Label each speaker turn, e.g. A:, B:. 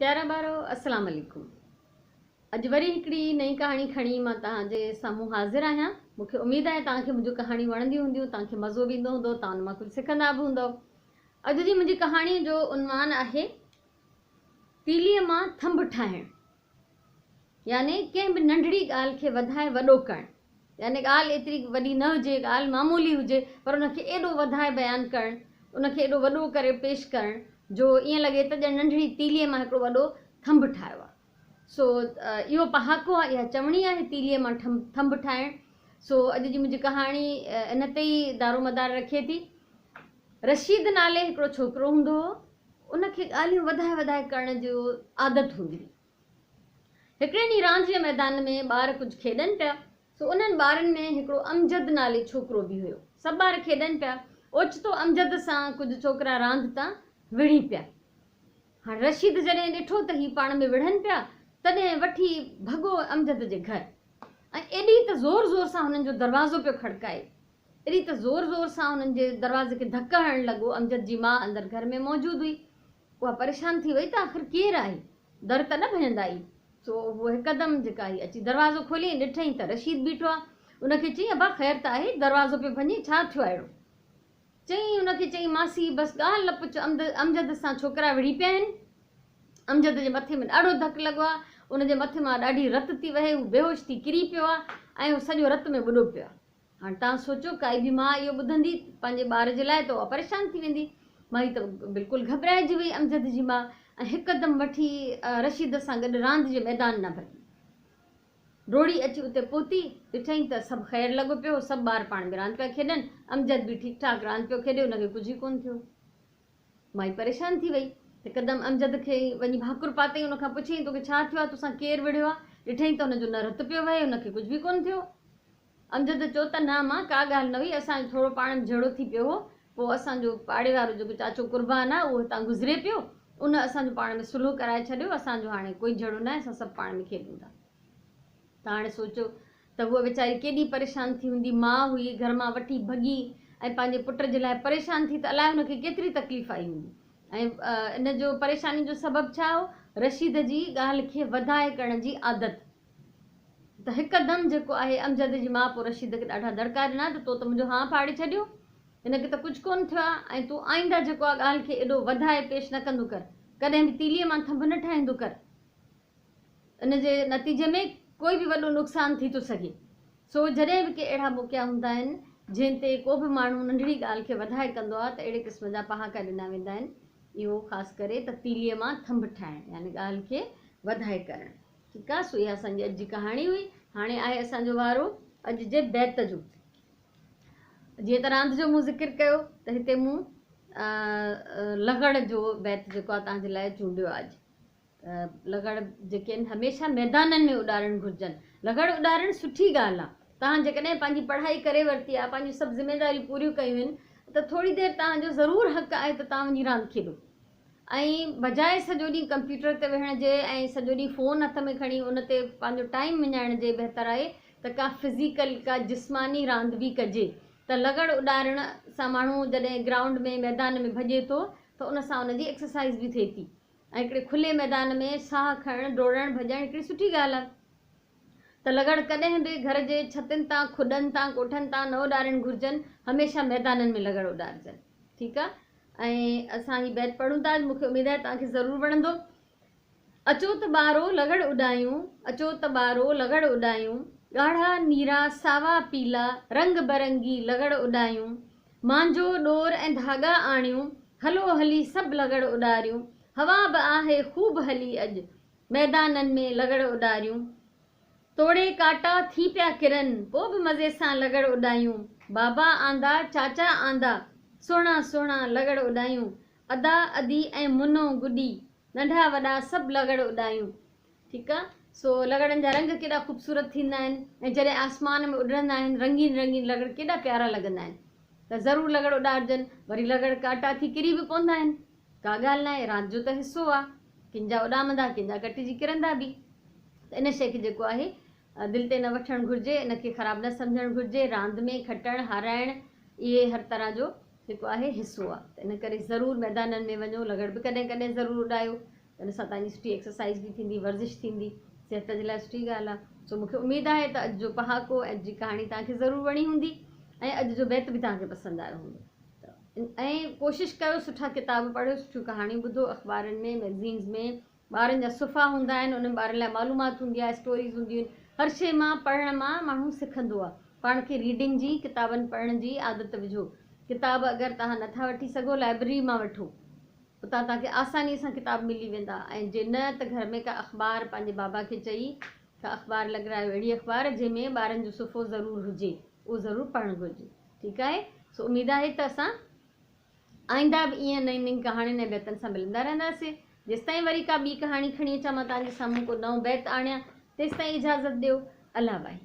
A: پيارا ٻارو السلام عليڪم اڄ وري هڪڙي نئين ڪهاڻي کڻي مان توهان جي سامهون حاضر آهيان مون کي اميد آهي توهان کي منهنجون ڪهاڻيون وڻنديون هونديون توهان کي مزو به ايندو هوندو توهان ان مان ڪجهه سکندا به هوندؤ اڄ جي منهنجي ڪهاڻي جو عنوان آهي تيليء مان ٿنڀ ٺاهڻ يعني ڪنهن به ننڍڙي ڳالهه کي وڌائي وڏو ڪرڻ يعني ڳالهه ايتري وڏي نه هجي، ڳالهه معمولي هجي پر ان کي ايڏو وڌائي بيان ڪرڻ، ان کي ايڏو وڏو ڪري پيش ڪرڻ جو ائين لڳي ته ڄڻ ننڍڙي تيليء مان هڪڙو وڏو ٿنڀ ٺاهيو آهي. سو اهو پهاڪو آهي، اها چوڻي آهي تيليء مان ٿنڀ ٺاهڻ. سو اڄ جي منهنجي ڪهاڻي ان تي ئي دارومدار رکي ٿي. رشيد نالي هڪڙو ڇوڪرو هوندو هو. ان کي ڳالهيون وڌائي وڌائي ڪرڻ جو عادت هوندي هئي. هڪڙي ڏينهن راند جي ميدان ۾ ٻار ڪجهه کيڏن پيا، سو انهن ٻارن ۾ هڪڙو امجد نالي ڇوڪرو به هيو. سڀ ٻار کيڏن پيا، اوچتو امجد سان ڪجهه ڇوڪرا راند تان وڙهي پيا. هاڻ رشيد جڏهن ڏٺو ته هي پاڻ ۾ وڙهن پيا، تڏهن وٺي ڀڳو امجد جي گهر ۽ ايڏي ته زور زور سان هنن جو دروازو پيو کڙڪائي، ايڏي ته زور زور سان هنن جي دروازي کي ڌڪ هڻڻ لڳو. امجد جي ماء اندر گهر ۾ موجود هئي. اها پريشان ٿي وئي ته آخر ڪير آهي؟ در ته نه ڀڃندا ئي. سو هوء هڪدم جيڪا هئي اچي دروازو کوليائين. ڏٺائين ته رشيد بيٺو آهي. ان کي چيائين، ابا خير ته آهي، دروازو پيو ڀڃين، ڇا ٿيو آهي اهڙو؟ چيائين، ان کي چيائين، ماسي بس ڳالهه نه پڇ، امجد سان ڇوڪرا وڙهي پيا آهن. امجد جي مٿي ۾ ڏاڍو ڌڪ لڳو آهي. ان جي مٿي مان ڏاڍي رت ٿي وهي، هو بيهوش ٿي ڪري پيو آهي ۽ هو سڄو رت ۾ ٻڏو پيو آهي. هاڻ توهان سوچو ڪائي به ماء اهو ٻڌندي پنهنجي ٻار جي لاء ته اها پريشان ٿي ويندي. مائي ته بلڪل گهٻرائجي وئي امجد جي ماء ۽ هڪدم وٺي رشيد سان گڏ راند جي ميدان ڏانهن ڀڳي. ڊوڙي اچي اتي پهتي، ڏٺائين ته سڀ خير لڳو پيو هو، سڀ ٻار پاڻ ۾ راند پيا کيڏن، امجد به ٺيڪ ٺاڪ راند پيو کيڏي، ان کي ڪجهه ئي ڪونه ٿيو. مائي پريشان ٿي وئي. هڪدم امجد کي وڃي ڀاڪر پاتائين، ان کان پڇيائين، توکي ڇا ٿيو آهي، توسان ڪير وڙهيو آهي؟ ڏٺائين ته هن جو نه رت پيو وهي، هن کي ڪجهه به ڪونه ٿيو. امجد چيو ته نه امان، ڪا ڳالهه نه هئي، اسان جو ٿورو پاڻ ۾ جهيڙو ٿي پيو هو، پوء اسان جو پاڙي وارو جيڪو چاچو قربان آهي، اهو هتان گذري پيو، ان اسان جو پاڻ ۾ صلح ڪرائي ڇڏيو، اسان جو هاڻي ڪوئي جهيڙو ناهي، اسان سڀ پاڻ ۾ کيڏون ٿا. ته هاڻي سوچيو ته هوء ويچاري ڪيڏي پريشان ٿي هوندي، ماء هئي، گهر مان وٺي ڀڳي ۽ پنهنجي پٽ جي لاء پريشان ٿي ته الائي هن کي ڪيتري تڪليف آئي هوندي ۽ ان جو پريشاني جو سبب ڇا هو؟ رشيد جي ڳالهه کي وڌائي ڪرڻ جي عادت. ته هڪدم جيڪو آهي امجد جي ماء پوء رشيد کي ڏاڍا دڙڪا ڏنا ته تو ته منهنجو هانء ڦاڙي ڇڏيو، هن کي ته ڪجهه ڪونه ٿيو آهي ۽ تون آئنده جيڪو آهي ڳالهه کي ايڏو وڌائي پيش نه ڪندو ڪر، ڪڏهن به تيليء مان ٿنڀ نه ٺاهيندو ڪر، ان جي نتيجي ۾ ڪوئي به وڏو نقصان ٿي ٿو سگهي. سو جڏهن به ڪي اهڙا موقعا هوندا آهن، جنهن تي ڪو به ماڻهو ننڍڙي ڳالهه کي وڌائي ڪندو آهي ته اهڙي قسم جا پهاڪا ڏنا ويندا آهن، اهو خاص ڪري ته تيليء مان ٿنڀ ٺاهڻ يعني ڳالهه کي وڌائي ڪرڻ. ٺيڪ آ، سو اها اسان جي اڄ جي ڪهاڻي هئي. هاڻي آهي اسان جو وارو اڄ جي بيت جو. جيئن ته راند جو مون ذڪر ڪيو ته هتي مون لغڙ جو بيت جيڪو آ توهان جي لاء چونڊيو آ اڄ. ته لغڙ جيڪي آهن هميشه ميدانن ۾ اڏارڻ گهرجن. لغڙ اڏارڻ سٺي ڳالهه آ. توهان جيڪڏهن پنهنجي پڙهائي ڪري ورتي آ، پنهنجون سڀ ذميداريون پوريون ڪيون آهن ته ٿوري دير توهان جو ضرور حق آهي ته توهان وڃي راند کيڏو. ۽ بجاء سڄو ڏينهن ڪمپيوٽر تي ويهڻ جي ۽ سڄو ڏينهن فون هٿ ۾ کڻي ان تي پنهنجو ٽائيم وڃائڻ جي بهتر آهي ته ڪا فزيڪل ڪا جسماني راند به ڪجي ته لغڙ اڏارڻ سان ماڻهو جڏهن گرائونڊ ۾ ميدان ۾ ڀڄي ٿو ته ان سان ان جي ايڪسرسائيز به ٿئي ٿي ۽ هڪڙي کلي ميدان ۾ ساهه کڻڻ ڊوڙڻ ڀڄڻ هڪڙي سٺي ڳالهه آهي ته لغڙ ڪڏهن به گهر جي ڇتين تان کڏن تان ڪوٺن تان نه اڏارڻ گهرجن هميشه ميدانن ۾ لغڙ اڏارجن ٺيڪ آهي. ۽ اسان هي بيت پڙهون ٿا مون کي اميد آهي توهان کي ضرور وڻندو. اچو ته ٻارو لغڙ اڏايون، اچو ته ٻارو لغڙ اڏايون، ڳاڙها نيرا ساوا پيلا، رنگ برنگي لغڙ اڏايون، مانجهو ڏور ۽ ڌاڳا آڻيون، هلو هلي سڀ لغڙ اڏاريون، هوا به آهي خوب هلي اڄ، ميدانن ۾ لغڙ اڏاريون. توڙي ڪاٽا ٿي پيا ڪرن، پو به مزي سان لغڙ اڏايون. بابا آندا، چاچا آندا، سهڻا سهڻا لغڙ اڏايون. ادا، ادي ۽ منو، گڏي، ننڍا وڏا سڀ لغڙ اڏايون. ٺيڪ آ، سو لغڙن جا رنگ ڪيڏا خوبصورت ٿيندا آهن ۽ جڏهن آسمان ۾ اڏرندا آهن، رنگين رنگين لغڙ ڪيڏا پيارا لڳندا آهن. ته ضرور لغڙ اڏارجن. وري لغڙ ڪاٽا ٿي ڪري به پوندا آهن. ڪا ڳالهه ناهي، راند جو ته حصو آ. ڪن جا اڏامندا، ڪن جا ڪٽجي ڪرندا به. ته ان شيء کي جيڪو آهي دل تي نه وٺڻ گهرجي، ان کي خراب نه سمجهڻ گهرجي، راند ۾ کٽڻ، هارائڻ اهي هر طرح جو جيڪو آهي حصو آ ته ان ڪري ضرور ميدانن ۾ وڃو، لغڙ به ڪڏهن ڪڏهن ضرور اڏايو ته ان سان توهان جي سٺي ايڪسرسائيز به ٿيندي ورزش ٿيندي صحت جي لاء سٺي ڳالهه آهي سو مون کي اميد آهي ته اڄ جو پهاڪو ۽ اڄ جي ڪهاڻي توهان کي ضرور وڻي هوندي ۽ اڄ جو بيت به توهان کي پسند آيو هوندو ته ۽ ڪوشش ڪيو سٺا ڪتاب پڙهيو سٺيون ڪهاڻيون ٻڌو اخبارن ۾ ميگزينز ۾ ٻارن جا صفحا هوندا آهن انهن ٻارن لاء معلومات هوندي آهي اسٽوريز هونديون آهن هر شيء مان پڙهڻ مان ماڻهو سکندو آهي پاڻ کي ريڊنگ جي ڪتابن پڙهڻ جي عادت وجهو ڪتاب اگر توهان نٿا وٺي سگهو لائبرري مان وٺو اتان توهان کي آساني سان ڪتاب ملي ويندا ۽ جي نه ته گهر ۾ ڪا اخبار پنهنجي بابا کي چئي ڪا اخبار لڳرايو اهڙي اخبار جنهن ۾ ٻارن جو صفحو ضرور هجي اهو ضرور پڙهڻ گهرجي ٺيڪ آهي سو اميد آهي ته اسان آئنده به ائين نئين نئين ڪهاڻين ۽ بيتن سان ملندا رهنداسين. جيستائين وري ڪا ٻي ڪهاڻي کڻي اچان مان توهان جي سامهون ڪو نئون بيت آڻيان، تيستائين اجازت ڏيو. الله واهي.